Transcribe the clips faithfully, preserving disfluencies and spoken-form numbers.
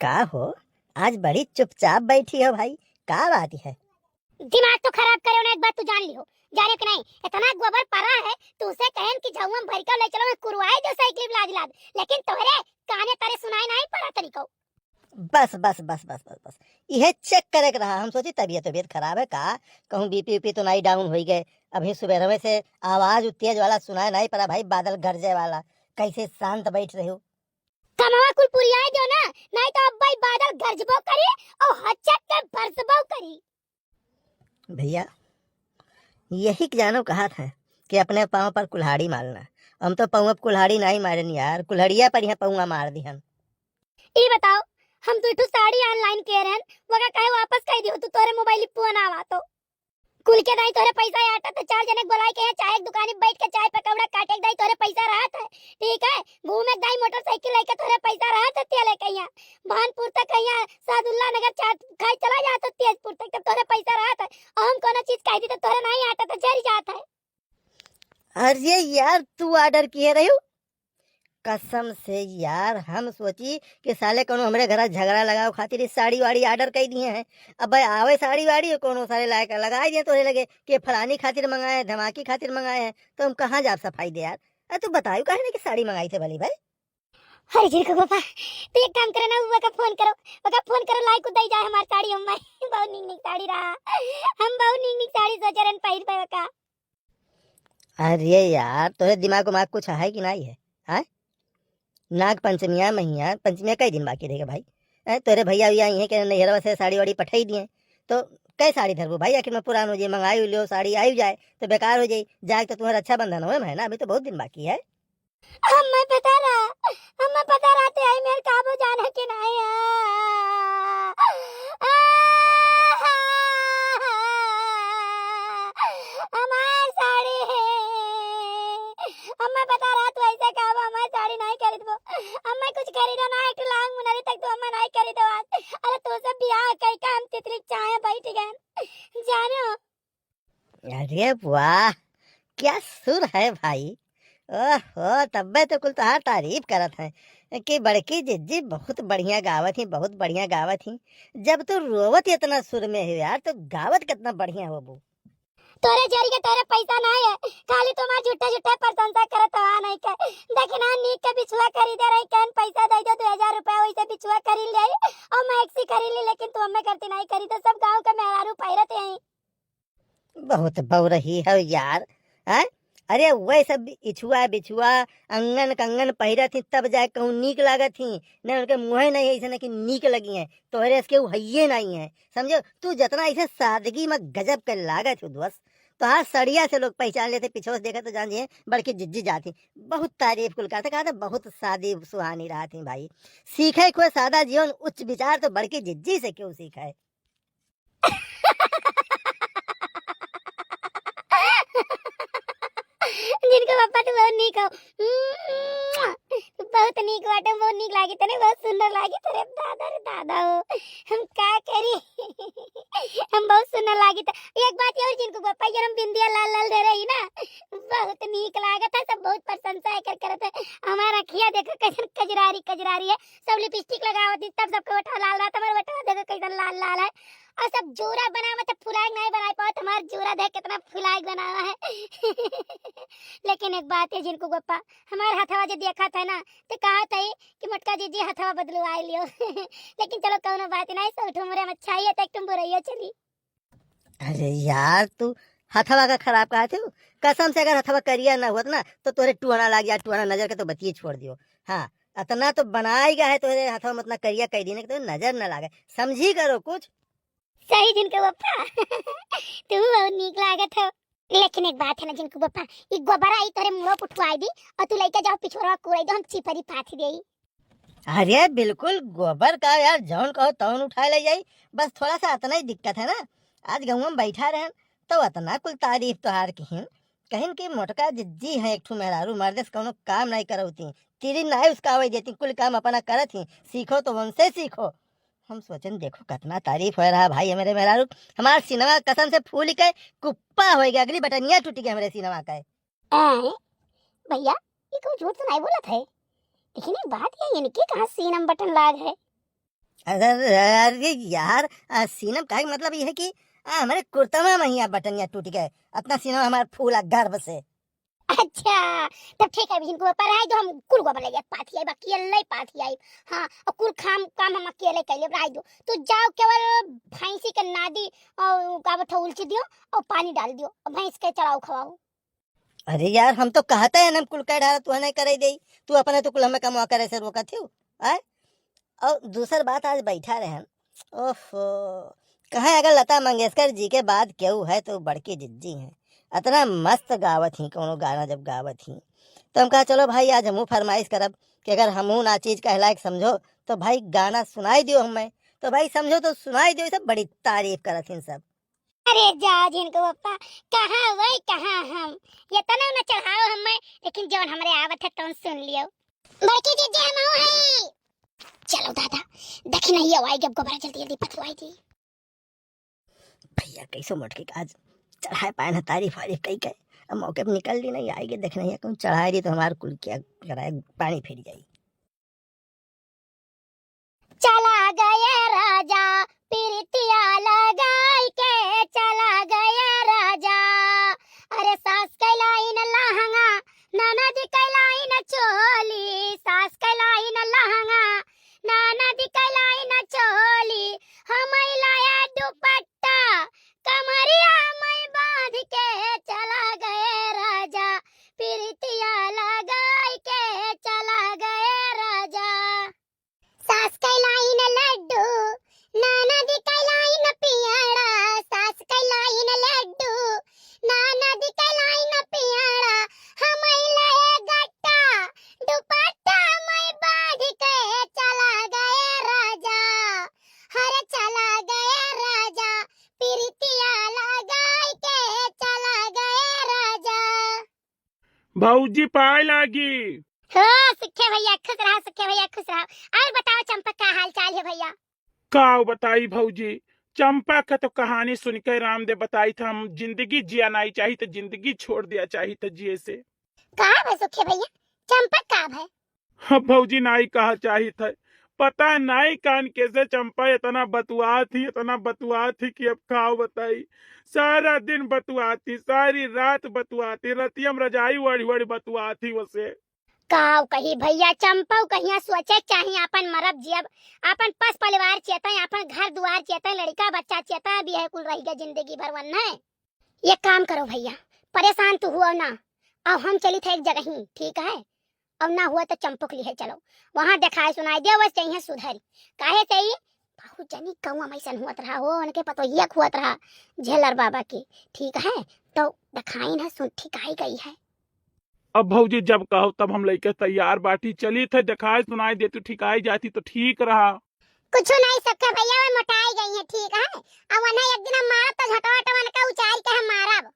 का हो, आज बड़ी चुपचाप बैठी हो भाई, का बात है? दिमाग तो खराब करे ना, एक बात तू जान लिहो, जाने कि नहीं, इतना गोबर पड़ा है, तू उसे कहन कि झउआ में भर के ले चलो, मैं कुरवाए दो साइकिल लाद लाद, लेकिन तोहरे काने तारे सुनाई नहीं पड़ा तनिको। बस, बस, बस, बस, बस, बस। इहे चेक करे के रहा। हम सोची तबियत, तबियत खराब है का? कहूँ बीपी, वीपी तो नाई डाउन होई गए? अभी सुबेरवे से आवाज उ तेज वाला सुनाए नाई पड़ा भाई, बादल गरजे वाला। कैसे शांत बैठ रहे हो? कमवा कुल पुरियाए दो ना, नाई तो अब भाई बादल गरजबो करी और हचक के बरसबो करी। भैया, यही के जानो कहा था कि अपने पाँव पर कुल्हाड़ी मारना। हम तो पाँव पर कुल्हाड़ी नाई मारन यार, कुल्हड़िया पर यहाँ पाँव मार दिहन। ई बताओ, हम दुई ठो साड़ी ऑनलाइन किए रहन, वका काहे वापस कर दियो? तू तोरे मोबाइल फोन आवा तो। कुल के दाई तोरे पैसा आटा तो चार जने के बोलाए के यहाँ चाय के दुकानी बैठ के चाय पकौड़ा काटे के दाई तोरे पैसा रहत है, ठीक है? घूमे के दाई मोटरसाइकिल लेके तोरे पैसा रहत है, तेल लेके यहाँ भानपुर तक यहाँ सादुल्ला नगर चाट खाए चला जात है तेजपुर तक, तब तोरे पैसा रहत है। और हम कोनो चीज कह दी तो तोरे नहीं आटा तो जरी जात है। अरे यार, तू ऑर्डर किए रही? कसम से यार, हम सोची कि साले कोनो हमरे घरा झगड़ा लगावे खातिर ई साड़ी वाड़ी ऑर्डर कर दिए हैं। अब भाई आवे साड़ी वाड़ी, कोनो साले लायक लगाए दिए तोरे लगे कि फलानी खातिर मंगाए हैं, धमाकी खातिर मंगाए हैं, तो हम कहाँ जाब सफाई दे यार? अरे तू बतायू काहे ना कि साड़ी मंगाई थे भली भाई? अरे जिनको पापा, तू एक काम करे ना, वका फोन करो, वका फोन करो, लाइक उदाई जाए हमार साड़ी, हम बहुत नीक नीक साड़ी रहा, हम बहुत नीक नीक साड़ी सोचे रहन पहिर पे वका। अरे यार, तोरे दिमाग उमाग कुछ है कि नहीं है? हैं? नाग पंचमिया, महिया पंचमिया कई दिन बाकी रहेगा भाई? हैं? तोरे भैया उया आई हैं कि नैहरवा से साड़ी वाड़ी पठाई दिए, तो कई साड़ी धरबो भाई? आखिर में पुरान हो जाए, मंगाई लियो, साड़ी आई जाए तो बेकार हो जाए, जाए तो तुम्हारा रक्षाबंधन होए है ना, अभी तो बहुत दिन बाकी है। हमें पता रहा, हमें पता रहा ते आई मेरे काबू जाना कि नहीं है। हमार साड़ी है। अम्मा पता रहा तू ऐसे कहबो, हमार साड़ी नहीं खरीदबो। अम्मा कुछ खरीदो ना, एक लांग मुनरी तक तू अम्मा नहीं खरीदो आज। अरे तू सब बियाह कई का हम तितली चाहे बैठ गए। जानो। अरे वाह, क्या सुर है भाई। ओहो, तब्बे तो कुल तोहार तारीफ करत हैं कि बड़की जिज्जी बहुत बढ़िया गावत ही, बहुत बढ़िया गावत ही। जब तू रोवत ही इतना सुर में हो यार, तो गावत कितना बढ़िया होबू। तोरे जरिए तोरे पैसा ना है, खाली तुम्हार झूठे झूठे प्रशंसा करत हवा नहीं के। देखना नीक के बिछुआ खरीदे रही, कहन पैसा दे दो दो हजार रुपया, वैसे बिछुआ खरीद ले और मैक्सी खरीद ली, लेकिन तू हमें करती नहीं खरीदे, सब गाँव के मेहरारू पहिरत हैं। बहुत बउरही हो यार, हैं? अरे वह सब इछुआ बिछुआ, अंगन कंगन पहिरत ही तब जाए कहूँ नीक लागत ही, नहीं उनके मुँहे नहीं ऐसे ना कि नीक लगी हैं, तोहरे से केहू हइये नहीं है, समझो? तू जितना ऐसे सादगी में गजब के लागत हो दोस्त, तोहार सड़िया से लोग पहचान लेते, पीछे से देखे तो जान जिए बड़की जिज्जी जाती। बहुत तारीफ कुल करते, कहा था बहुत सादी सुहानी रहत ही भाई। सीखे कोई सादा जीवन उच्च विचार तो बड़की जिज्जी से क्यों सीखे? जिनको पापा तू बहुत नीक हो, तू बहुत नीक बाटे, बहुत नीक लागे तने, बहुत सुंदर लागे तने, दादा रे दादा हो, हम का करी। हम बहुत सुंदर लागे त एक बात और जिनको पापा ये हम बिंदिया लाल लाल दे रही ना, बहुत नीक लागत है, सब बहुत प्रशंसा एकर करत है। हमार अखिया देखो कैसन कजरारी कजरारी है, सब लिपस्टिक लगावत ही तब सबके ओठवा लाल रहत, हमार ओठवा देखो कैसन लाल लाल है। और सब जोरा बनावत है, फुलाए नहीं बनाए पावत, हमार जोरा देख कितना फुलाए बनावा है। लेकिन एक बात है जिनको गोपा, हमार हथवा जे देखत है ना, तो कहत है कि मोटका जीजी हथवा बदलवाए लियो। लेकिन चलो कौनो बात नहीं, सब ठुमरे में अच्छा ही है, तो एक ठुम बुराइयो चली। अरे यार, तू हथवा का खराब कहा थे? कसम से अगर हथवा करिया ना होत ना, तो तोरे टुअना लाग जाए, टुअना नजर के तो बतिये छोड़ दियो। हाँ, अतना तो बनाई गया है, तोरे हथवा में अतना करिया कह दीने कि तो नजर ना लागे। समझी करो कुछ। सही जिनके पप्पा, तू बहुत नीक लागत हो। लेकिन एक बात है ना जिनके पप्पा, ई गोबर आई तोरे मुड़ो पुठुआई दी और तू लेके जाओ पिछोरवा कुड़ाई दो, हम चिपरी पाथी देई। अरे बिल्कुल गोबर का यार, जौन कहो तौन उठाए ले जाई। बस थोड़ा सा अतना ही दिक्कत है ना, आज गौवा में बैठा रहन तो अतना कुल तारीफ तोहार किहिन, कहिन कि मोटका जिज्जी है एक ठू मेहरारू, मर्दे से कौनो काम नहीं करौती, तिरी नहीं उसका आवे देती, कुल काम अपना करत ही, सीखो तो उनसे सीखो। हम सोचन देखो कितना तारीफ हो रहा भाई हमारे मेहरारू, हमार सिनवा कसम से फूल के कुप्पा हो गया, अगली बटनिया टूट गया हमारे सिनवा का। आए, भैया, ये कोई झूठ तो नहीं बोलत है? लेकिन एक बात है, इनके कहाँ सीना में बटन लाग है? अरे, अरे यार, आ, सीनम कहे के मतलब ये है कि, आ, हमरे कुर्तवा में ही आ बटनिया टूट गए, अतना सीनम हमार फूला गर्व से। अच्छा, तब ठीक है, इनको पर रह दो, हम कुल गोबर ले जाए, पाथी आई, बाकी ले पाथी आई। हाँ, और कुल काम, काम हम अकेले कर ले, रह दो। तू जाओ, केवल भैंसी के नादी और का बठा उलची दियो और पानी डाल दियो और भैंस के चराओ खवाओ। अरे यार, हम तो कहते हैं, हम कुल कह डाला, तू नहीं करे दे, तू अपने तो कुल हमें कमवा करे से रोकत हो, आय? और दूसर बात, आज बैठा रहन, ओहो, कहाँ अगर लता मंगेशकर जी के बाद केहू है तो बड़की जिज्जी हैं। अतना मस्त गावत ही, कोनो गाना जब गावत ही तो हम कहा, चलो भाई, आज हमहू फरमाइश करब कि अगर हमहू ना चीज कहला के समझो तो भाई गाना सुनाई दियो हमें। तो भाई समझो तो सुनाई दियो, सब बड़ी तारीफ करत ही सब। अरे जा जिनको पप्पा, कहाँ वही कहाँ हम, ये तने न चढ़ाओ हमें, लेकिन जौन हमरे आवत है तौन सुन लियो। बड़की जिज्जी हम हई। चलो दादा, देखी नहीं ये आई, अब गोबरा जल्दी जल्दी पथवाई दी। भैया कैसे मोटकी का आज चढ़ाए पाए ना, तारीफ वारीफ कई के, अब मौके पे निकल ली नहीं, आई के देखना है कहूँ चढ़ाए दी तो हमार कुल क्या कराए, पानी फेरी जाई। चला गए राजा, पीरितिया लगाई के चला गए राजा। अरे सास के लाइन लहंगा, ननद के लाइन चोली, सास के लाइन लहंगा, ननद के लाइन चोली, हम लाया दुपट्टा, कमरिया में बांध के चला गए राजा, पीरितिया लगाई के चला गए राजा। सास के लाइन लड्डू, ननद के लाइन पियड़ा, सास के लाइन लड्डू, ननद के लाइन पियड़ा, हम ले गट्टा, दुपट्टा में बांध के चला गए राजा, हर चला गए राजा, पीरितिया लगाई के चला गए राजा। भौजी पाए लागी। हो सुखे भैया, खुश रहा, सुखे भैया, खुश रहा। और बताओ चंपा, का हाल चाल है भैया? का बताई भौजी, चंपा का तो कहानी सुन के रामदेव बताई था, हम जिंदगी जिया नहीं चाहिए तो जिंदगी छोड़ दिया चाहिए था जिए से। का भय सुखे भैया, चंपा का भय? अब भौजी नाई कहा चाहित है, पता नाई कान कैसे चंपा इतना बतुआत ही, इतना बतुआत ही कि अब का बताई। सारा दिन बतुआत ही, सारी रात बतुआत ही, रतिया में रजाई ओढ़ी ओढ़ी बतुआत ही वसे। काव कही भैया, चंपा कहिया सोचे चाही, आपन मरब जियब, आपन पस परिवार चेतई, आपन घर दुआर चेतई, लड़का बच्चा चेतई, अब यह कुल रह गया जिंदगी भर वन है। ये काम करो भैया, परेशान तू हुआ ना, अब हम चली थे एक जगह ही, ठीक है? और ना हुआ तो चंपक लिहे चलो, वहाँ देखाए सुनाए दे, वैसे चाहिए सुधरी। काहे से ही बहुत जनी कौआ मैसन हुअत रहा हो, उनके पतोहिया खुअत रहा झेलर बाबा की, ठीक है? तो देखाई ना सुन, ठीक आई गई है। अब भौजी जब कहो तब हम लइके तैयार बाटी, चली थे देखाए सुनाए दे, तू ठीक आई जाती तो ठीक रहा। कुछ नहीं सके भैया, वो मोटाई गई है, ठीक है? अब उन्हें एक दिन हम मारब तो झटवा टवन का उचार के हम मारब।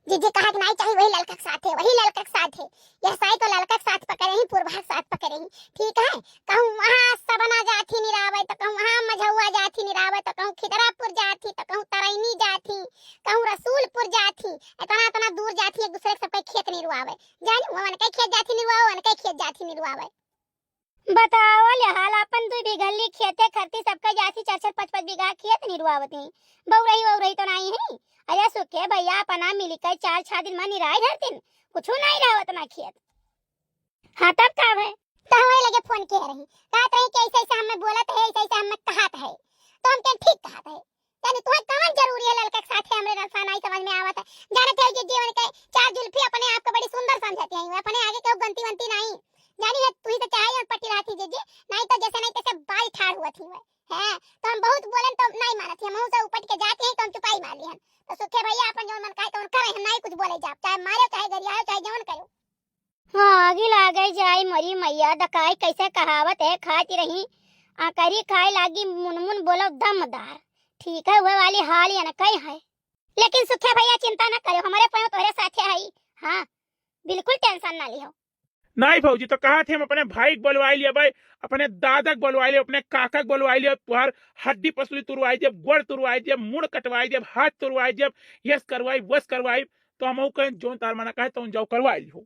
जिज्जी कहा कि नहीं चाहिए, वही ललका के साथ है, वही ललका के साथ है। यह साई तो ललका के साथ पकड़े ही, पूर्वा के साथ पकड़े ही, ठीक है? कहूँ वहाँ सबना जाथी निरावे, तो कहूँ वहाँ मझौआ जाथी निरावे, तो कहूँ खिदरापुर जाथी, तो कहूँ तरैनी जाथी, कहूँ रसूलपुर जाथी, इतना, इतना दूर जाथी, एक दूसरे के सबके खेत निरवावे। जानी, वो उनके खेत जाथी निरवावे, उनके खेत जाथी निरवावे। बताओ ले हाल, अपन दुई बीघली खेते खरती सबके जाथी, चार चार पाँच पाँच बीघा खेत निरवावती। बउरही वउरही तो नहीं है। अरे सुखे भैया, अपना मिली के चार छह दिन में निराई धरतीन, कुछ नहीं रहा उतना खेत। हाँ, तब का भय? तो हमारे लगे फोन किए रही, कहत रही कि ऐसे ऐसे हमें बोलत है, ऐसे ऐसे हमें कहत है, तो हम कहे ठीक कहत है। यानी तुहे कवन जरूरी है ललका के साथे, हमरे रलसा नाई समझ में आवत है। जानत है कि जीवन के चार जुल्फी अपने आप को बड़ी सुंदर समझती हैं, अपने आगे केहू गंती वंती नाई। जानी है, तू ही तो चाहे और पट्टी रहती जीजी, नहीं तो जैसे नहीं तैसे बाल ठाड़ हुआ थी हुए। हैं, तो हम बहुत बोलन तो नहीं मानत ही, हम से उपट के जाते हैं तो हम चुपाई मार ली हन। तो सुखे भैया अपन जौन मन कहे तो करे, हम नहीं कुछ बोले जाब, चाहे मारे, चाहे गरियाओ, चाहे जौन करो। हाँ, आगी लागे जाए मरी मैया, दकाई कैसे कहावत है, खाती रही, आ करी खाए लागी मुनमुन बोलो दमदार। ठीक है, वह वाली हाल या न कई है। लेकिन सुखे भैया चिंता न करो, हमारे पयो तोहरे साथे है। हाँ, बिल्कुल टेंशन ना लियो। नहीं भौजी, तो कहा थे हम अपने भाई के बोलवाई लिया भाई, अपने दादा के बोलवाई लिया, अपने काका के बोलवाई लिया, तुहार हड्डी पसली तुरवाई दिया, गोड़ तुरवाई दिया, मुड़ कटवाई दिया, हाथ तुरवाई दिया, यस करवाई, वस करवाई, तो हम कहें जौन तार मना कहे तो जाओ करवाई लियो।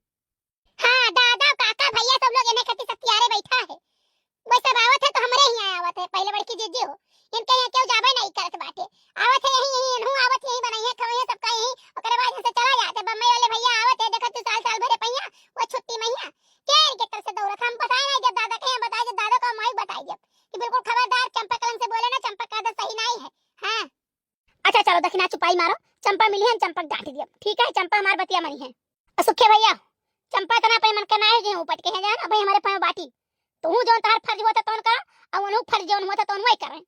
हाँ, दादा, काका, भैया सब लोग इन्हें खातिर सब तैयारे बैठा है। वैसे अब आवत है तो हमरे ही यहाँ आवत है। पहले बड़की जी मिली है, चंपा के डांट दिया, ठीक है, चंपा हमार बतिया मनी है। और सुखे भैया, चंपा इतना पे मन के ना है जे ऊपर के है जान, अब हमारे पाँव बाटी। तू जौन तहार फर्ज होता तौन करा, और उन्हों फर्ज जौन होता तौन वही करें।